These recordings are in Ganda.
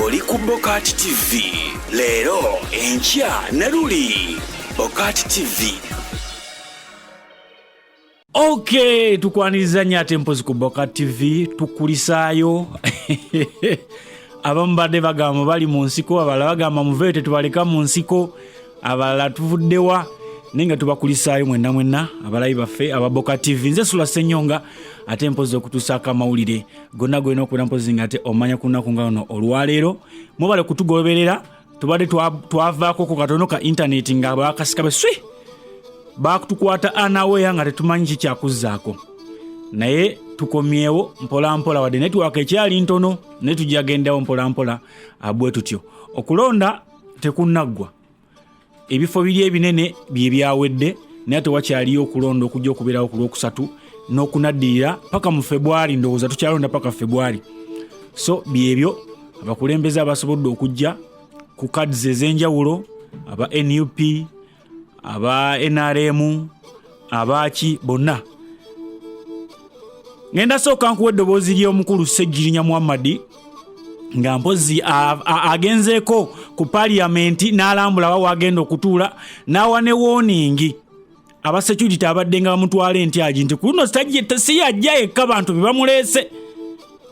Oli ku Bokati TV leero, enkya ne luli. Bokati TV. Ok, tukwaniriza nnyo ate mpozi ku Boka TV. Tukulisaayo. Abamu badde bagamba bali mu nsiko, abalala bagamba muveeyo tetubaleka mu nsiko, abalala tuvuddewa, naye nga tubakulisaayo mwenna mwenna abalabi baffe aba Boka TV. Nze Sula Ssenyonga, ate mpozi okutuusaako amawulire gonna golina okubeera mpozi nga ate omanya ku lunaku nga luno olwaleero. Mubale kutugoberera. Tubadde twavaako ku katono ka intaneti nga bakasika beswi bakutukwata anaweya nga tetumanyi kikyakuzzaako, naye tukomyewo mpolampola, wadde netiwaaka ekyali ntono, naye tujja gendawo mpolampola bwe tutyo. Okulonda tekunnaggwa, ebifo biri ebinene bye byawedde, naye tewakyaliyo okulonda okujja okubeerawo ku Lwokusatu n'okunaddirira paka mu Febwali. Ndowooza tukyalonda paka Febwali. So byebyo abakulembeze abasobodde okujja ku cards ez'enjawulo, aba NUP, aba NRM, abaaki bonna. Ngenda sooka nkuwa eddoboozi ly'omukulu Ssegirinya Muhammadi nga mpozi agenzeeko ku paliyamenti n'alambula wa wagenda okutuula, n'awa ne warning aba security abadde nga bamutwala entyagi nti ku luno si yajja yekka, bantu be bamuleese.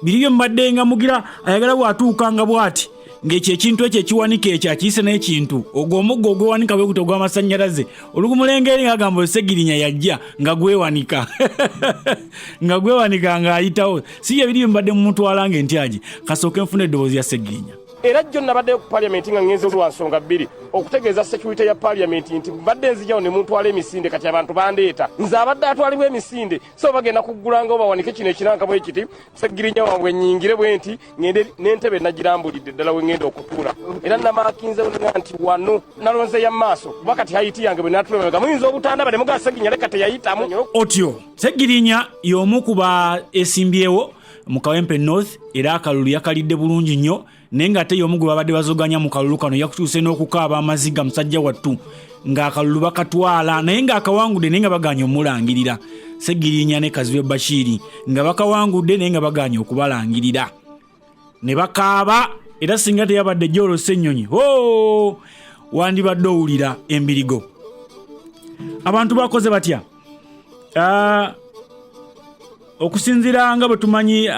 Biri bye mubadde nga mugira ayagala bw'atuuka nga bw'ati ng'ekyo ekintu ekyo ekiwanika ekyo akiyise n'ekintu, ogwo omuggo ogwewanika bwe guti ogw'amasannyalaze olugumulenga eri, nga agamba Segirinya yajja nga gwewanika, nga gwewanika ng'ayitawo. Si bye biri bye mubadde mumutwala nga entyagi. Kasooke nfuna eddoboozi ya Segirinya. Era jjo nabaddeyo ku paliamenti nga ngenze lwa nsonga bbiri: okutegeeza security ya paliamenti nti mbadde nzijawo ne muntwala emisinde, kati abantu bandeeta, nze abadde atwalibwa emisinde, so bagenda kuggulanga bawanike kino ekiranka bwe kiti, Segirinya wabwe nyingire bwe nti ngende n'entebe nagirambulidde ddala we ngenda okutuula, era namakinze nga nti wano nalonze ya maaso, kuba kati height yange bwe natula emabega muyinza obutandaba ne mugaa Segirinya leka teyayitamu. Otyo Segirinya y'omu ku ba esimbyewo mu Kawempe North, era akalulu yakalidde bulungi nnyo, naye ng'ate y'omu gwe babadde bazoganya mu kalulu kano. Yakutuuse n'okukaaba amaziga musajja wattu ng'akalulu bakatwala, naye ng'akawangudde, naye nga baganye omulangirira. Segirinya ne Kazibwe Bashiri nga bakawangudde, naye nga baganye okubalangirira ne bakaaba. Era singa teyabadde Joel Ssenyonyi, ho wandibadde owulira embirigo. Abantu bakoze batya? Okusinziira nga bwe tumanyi,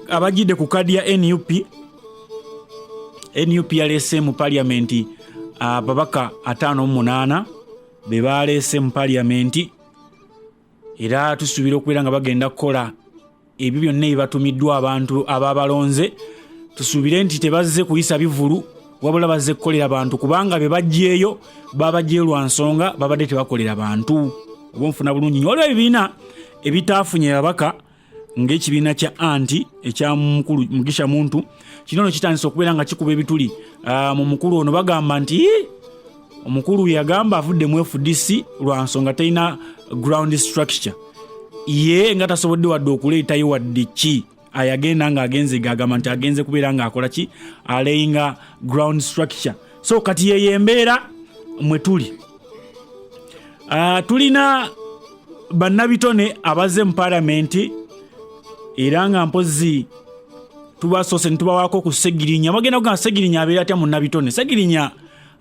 abajjidde ku kadi ya NUP, NUP yaleese mu paliyamenti ababaka 58 be baleese mu paliyamenti, era tusuubira okubeera nga bagenda kukola ebyo byonna ebibatumiddwa abantu ababalonze. Tusuubire nti tebazze kuyisa bivulu, wabula bazze kukolera bantu, kubanga be bajjeeyo babajjeeyo lwa nsonga babadde tebakolera bantu. Oba nfuna bulungi nnyo. Waliwo ebibiina ebitaafunye babaka ng'ekibiina kya anti ekya mukulu Mugisha Muntu. Kino no kitandise okubeera nga kikuba ebituli mu mukulu ono. Bagamba nti omukulu yagamba avudde mu FDC lwa nsonga terina ground structure, ye nga tasobodde wadde okuleetayo wadde ki. Ayagenda ng'agenze gagamba nti agenze kubeera ng'akola ki, alayinga ground structure. So kati yeyo embeera mwe tuli. Tulina bannabitone abazze mu palamenti, era nga mpozi tubasoose netubawaako ku Segirinya. Bagenda kugamba Segirinya abeera atya munnabitone? Segirinya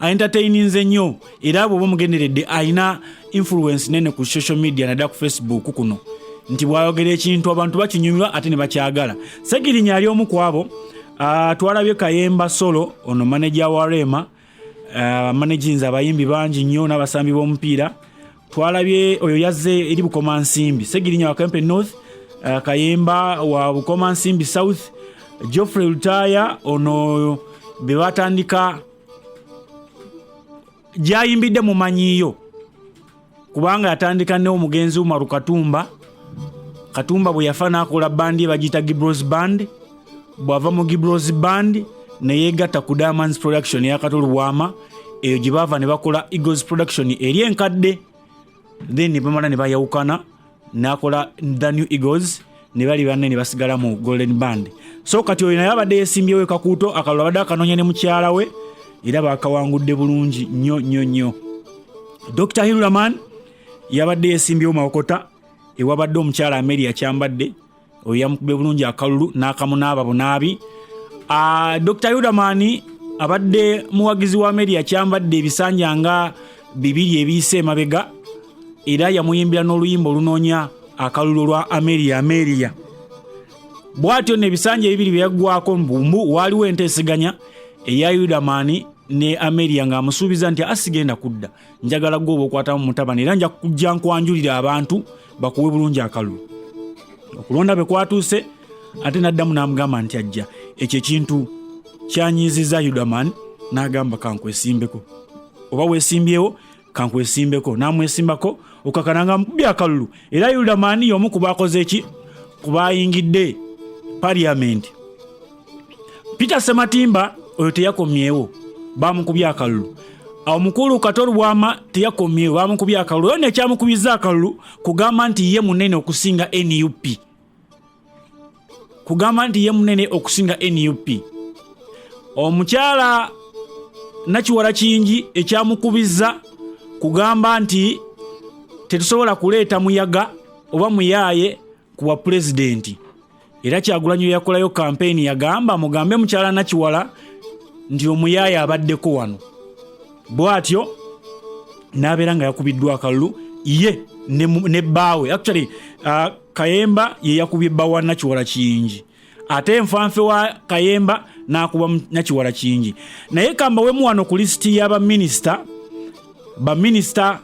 entertaininze nnyo, era bw'oba omugenderedde alina influence nene ku social media, naddala ku Facebook kuno, nti bw'ayogera ekintu abantu bakinyumirwa ate ne bakyagala. Segirinya ali omu ku abo. Twalabye Kayemba Solo, ono manager wa Rema, managinze abayimbi bangi nnyo n'abasambi b'omupiira. Twalabye oyo yazze eri Bukomansimbi, Segirinya wa Kawempe North, Kayemba wa Bukomansimbi South, Geoffrey Lutaaya ono be batandika gyayimbidde mumanyiyo, kubanga yatandika ne omugenzi Umaru Katumba. Katumba bwe yafa n'akola bandi ye bagiyita Gibros Band. Bw'ava mu Gibros Band ne yeegatta ku Diamonds Production eya Kato Lubwama, eyo gye baava ne bakola Eagles Production eri enkadde, then ne bamala ne bayawukana, n'akola The New Eagles, ne bali banne ne basigala mu Golden Band. So kati oyo naye abadde yesimbyewo ekakuuto, akalulu abadde akanoonya ne mukyala we, era bakawangudde bulungi nnyo nnyo nnyo. Dr Hilderman yabadde yesimbyewo Mawokota, ewabadde omukyala Amelia Kyambadde. Oyo yamukubye bulungi akalulu n'akamunaaba bunaabi. Dr. Yudaman abadde muwagizi wa Amelia Kyambadde ebisanja nga 2 ebiyise emabega, era yamuyimbira n'oluyimba olunoonya akalulu lwa Amelia Amelia. Bw'atyo n'ebisanja ebibiri bye yaggwako mbu waaliwo enteeseganya eya Yudaman ne Amelia ng'amusuubiza nti asigenda kudda, njagala gwe oba okwatamu mutabani era nja kujja nkwanjulira abantu bakuwe bulungi akalulu. Okulonda bwe kwatuuse ate n'addamu n'amugamba nti ajja. Ekyo ekintu kyanyiizizza Yudaman n'agamba kankwesimbeko, oba weesimbyewo kankwesimbeko, n'amwesimbako okakana nga amukubye akalulu. Era Yudaman y'omu ku baakoze ki ku baayingidde parliament. Peter Sematimba oyo teyakomyewo, baamukubye akalulu. Omukulu Kato Lubwama teyakomyewo, baamukubye akalulu. Oyo nekyamukubizza akalulu kugamba nti ye munene okusinga NUP, kugamba nti ye munene okusinga NUP. Omukyala Nakiwala Kiyingi ekyamukubizza kugamba nti tetusobola kuleeta muyaga oba muyaaye ku bwa pulezidenti. Era Kyagulanyi yakolayo kampeyini yagamba mugambe mukyala Nakiwala nti omuyaaye abaddeko wano. Bw'atyo n'abeera nga yakubiddwa akalulu ye ne bbaawe. Actually, Kayemba ye yakubye bba wa Nakiwala Kiyingi, ate nfanfe wa Kayemba n'akuba Nakiwala Kiyingi. Naye kambawemu wano ku lisiti ya baminisita, baminisita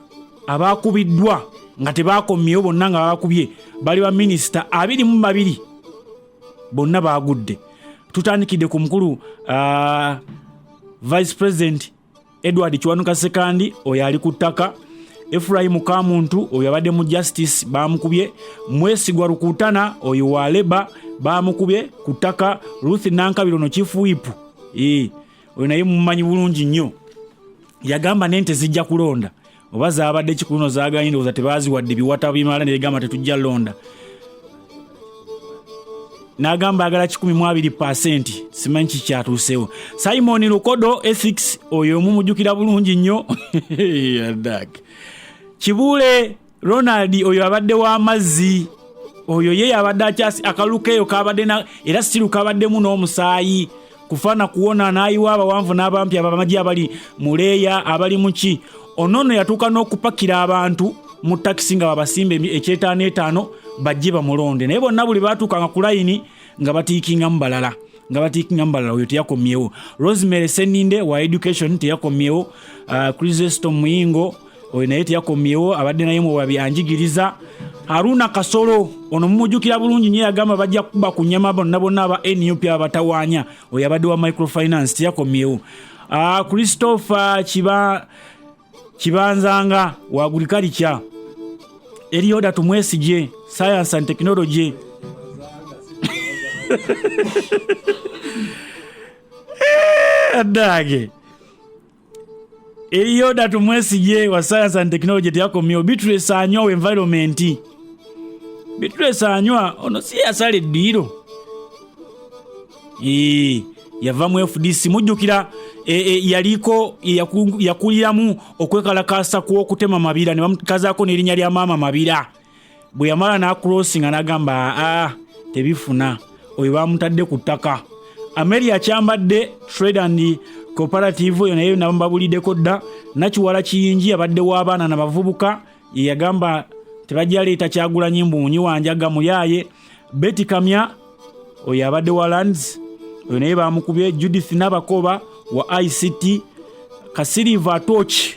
abakubiddwa nga tebakomyewo bonna nga babakubye bali baminisita 22 bonna baagudde. Tutandikidde ku mukulu Vice President Edward Kiwanuka Ssekandi, oyo ali ku ttaka. Ephraim Kamuntu oyo abadde mu Justice baamukubye. Mwesigwa Rukutana oyo wa Labour baamukubye ku ttaka. Ruth Nankabirwa ono Chief Whip, oyo naye mumanyi bulungi nnyo, yagamba n'ente zijja kulonda oba zaabadde ki ku luno zaaganye, ndowooza tebaaziwadde biwata bimala ne begamba tetujja londa. N'agamba agala 120%, simanyi kikyatuuseewo. Simon Lukodo Ethics oyo omumujjukira bulungi nnyo. Kibuule Ronald oyo abadde w'amazzi, oyo ye yabadde akyasi akalulu keeyo kabadde era siru kabaddemu n'omusaayi kufaana kuwona, n'ayiwa abawanvu n'abampi abamagye abali mu leeya abali mu ki. Ono nno yatuuka n'okupakira abantu mu takisi nga babasimba ekyetaano etaano bajje bamulonde, naye bonna buli baatuukanga ku layini nga batiikingamu balala, nga batiikingamu balala. Oyo teyakomyewo. Rosemary Seninde wa education teyakomyewo. Chrysostom Muyingo oyo naye teyakomyewo, abadde naye mu byanjigiriza. Haruna Kasolo ono mumujjukira bulungi nnyo, yagamba bajja kukuba ku nnyama bonna bonna aba NUP abatawaanya, oyo abadde wa microfinance teyakomyewo. Christopher Kibanzanga wa agriculture, Elioda Tumwesigye science and technology. Adage Elioda Tumwesigye wa science and technology teyakomyewo. Beatrice Anywa wa environment. Beatrice Anywa ono si yasala eddiiro, yava mu FDC. Mujjukira yaliko yakuliramu okwekalakaasa kw'okutema Mabira ne bamukazaako n'erinnya lya Maama Mabira. Bwe yamala n'akulosinga n'agamba aa tebifuna, oyo bamutadde ku ttaka. Amelia Kyambadde Trade and Cooperative oyo naye nambabuliddeko dda. Nakiwala Kiyingi abadde w'abaana n'abavubuka, ye yagamba tebajja leeta Kyagulanyi mbu wanjaga muyaaye. Betty Kamya oyo abadde wa Lands, oyo naye bamukubye. Judith Nabakoba wa ICT. Kasiriva Atoch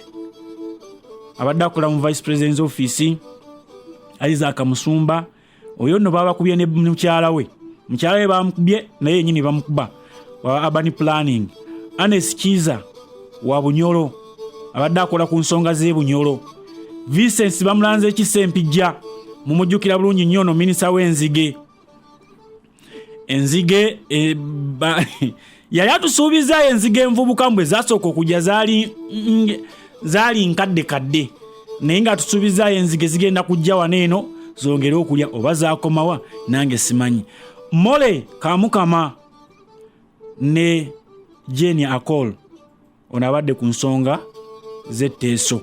abadde akola mu Vice President's Office. Isaac Musumba oyo nno babakubye ne mukyala we, mukyala we bamukubye naye yennyini bamukuba, wa Urban Planning. Anes Kiza wa Bunyoro abadde akola ku nsonga z'e Bunyoro. Vincent bamulanze Kisempijja, mumujjukira bulungi nnyo, ono minisita w'enzige. Enzige yali atusuubizaayo enzige envubuka mbwe zasooka okujja zaali nkadde kadde, naye ng'atusuubizaayo enzige zigenda kujja wano eno zongere okulya, oba zaakomawa nange simanyi. Mole Kamukama ne Jane Akol ono abadde ku nsonga z'etteeso,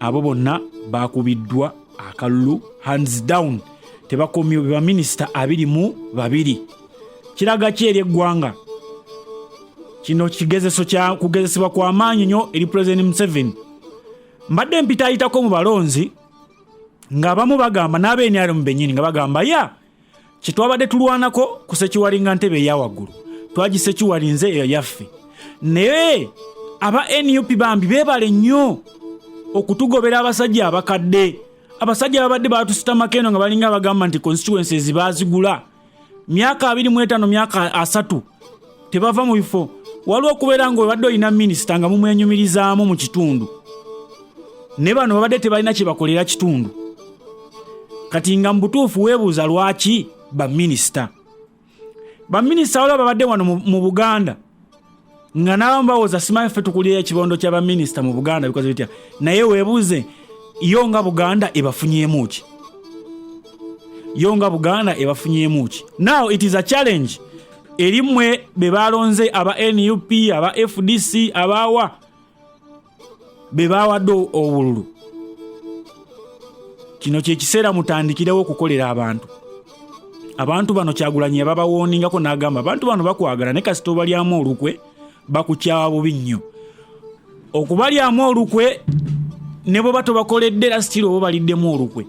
abo bonna bakubiddwa akalulu hands down, tebakomye baminisita 22. Kiraga ki eri eggwanga? Kino kigezeso kya kugezesebwa kwa maanyi nnyo eri Pulezidenti Museveni. Mbadde mpitaayitako mu balonzi ng'abamu bagamba n'abe NRM bennyini nga bagamba ya kyetwabadde tulwanako ku sekiwalinga ntebe eya waggulu twagisekiwalinze eyo yaffe, naye aba NUP bambi beebale nnyo okutugobera abasajja abakadde, abasajja babadde batusitamako eno nga balinga bagamba nti constituencies baazigula myaka 25, myaka 30 tebava mu bifo. Waliwo okubeera nga obadde olina minisita nga mumwenyumirizaamu mu kitundu, ne bano babadde tebalina kye bakolera kitundu. Kati nga mu butuufu weebuuza lwaki baminisita waliwo babadde wano mu Buganda nga n'abamu bawoza simanyi ffe tukulira ekibondo kya baminisita mu Buganda bikoze bitya, naye weebuuze yo nga Buganda ebafunyeemu ki? Yo nga Buganda ebafunyeemu ki? Now it is a challenge eri mmwe be balonze, aba NUP, aba FDC, abawa be bawadde obululu. Kino kyekiseera mutandikirewo okukolera abantu. Abantu bano Kyagulanyi yababawooningako n'agamba abantu bano bakwagala, ne kasita obalyamu olukwe bakukyawa bubi nnyo. Okubalyamu olukwe ne bwe batobakoledde era still oba baliddemu olukwe.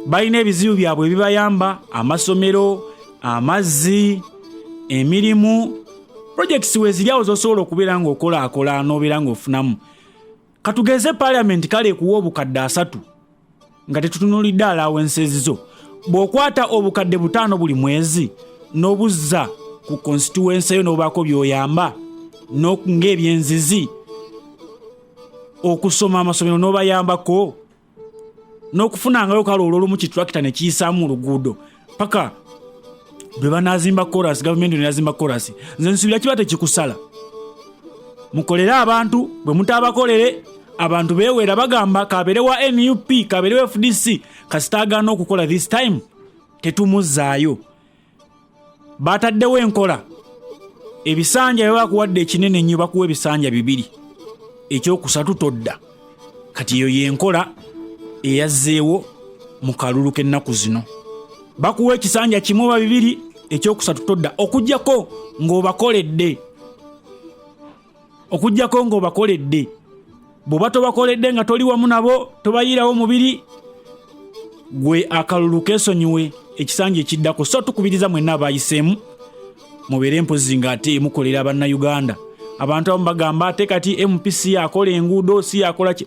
Balina ebizibu byabwe ebibayamba: amasomero, amazzi, emirimu, projects weziri awo zosobola okubeera ng'okolaakola n'obeera ng'ofunamu. Katugeze parliament kale ekuwa obukadde 30 nga tetutunuulidde allowances zo. Bw'okwata obukadde 5 buli mwezi n'obuzza ku constituency yo n'obaako by'oyamba ng'ebyenzizi, okusoma, amasomero, n'obayambako n'okufunangayo kale olwolumu kitrakita ne kiyisaamu oluguudo paka lwe banazimba koras, gavumenti nenazimba koras, nze nsuubira kiba tekikusala. Mukolere abantu. Bwe mutaabakolere, abantu beewera bagamba kabeere wa NUP, kabeere wa FDC, kasita agaana okukola this time tetumuzzaayo. Bataddewo enkola, ebisanja bwe bakuwadde ekinene ennyo bakuwa ebisanja bibiri, ekyokusatu todda. Kati eyo yenkola eyazzeewo mu kalulu k'ennaku zino. Bakuwa ekisanja kimu oba bibiri, ekyokusatu todda okugjako ng'obakoledde, okugjako ng'obakoledde. Bw'oba tobakoledde nga toli wamu nabo, tobayiirawo mubiri gwe, akalulu keesonyiwe ekisanja ekiddako. So tukubiriza mwenna abayiseemu mubeere mpozi ng'ate mukolera Bannayuganda. Abantu abamu bagamba ate kati MP si yakola enguudo, si yakola ki.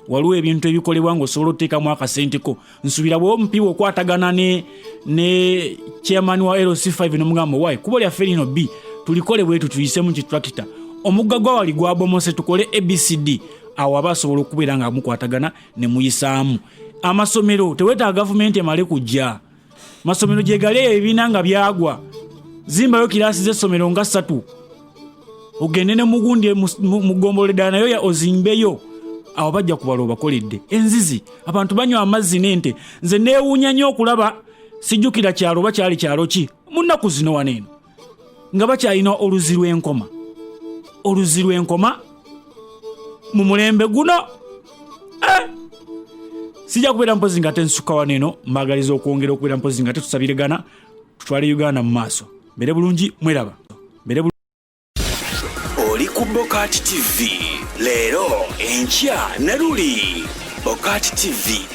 Waliwo ebintu ebikolebwa ng'osobola otuteekamu akasenteko. Nsuubira bwe MP okwatagana ne chairman wa LC5 nomugamba wayi kubo lyaffe lino b tulikole bwetu, tuyisemu kitrakita, omugga gwa wali gwabomose, tukole ABCD. Awo aba asobola okubeera nga mukwatagana ne muyisaamu. Amasomero tewetaaga gavumenti emale kujja, masomero gyegali eyo ebibiina nga byagwa, zimbayo kiraasi z'essomero nga ssatu, ogende ne mugundi mu ggombolola eddala nayo ozimbeyo. Awo bajja kubala obakoledde. Enzizi, abantu banywa amazzi n'ente. Nze neewuunya nnyo okulaba, sijjukira kyalo oba kyali kyalo ki mu nnaku zino wano eno nga bakyalina oluzzi lw'enkoma, oluzzi lw'enkoma mu mulembe guno. Eh! Sijja kubeera mpozi nga tensukka wano eno. Mbagaliza okwongera okubeera mpozi nga tetusabirigana tutwale Uganda mu maaso. Mbere bulungi, mweraba mbere. Oli ku Bokati TV, leero, enkya ne luli. Bokati TV.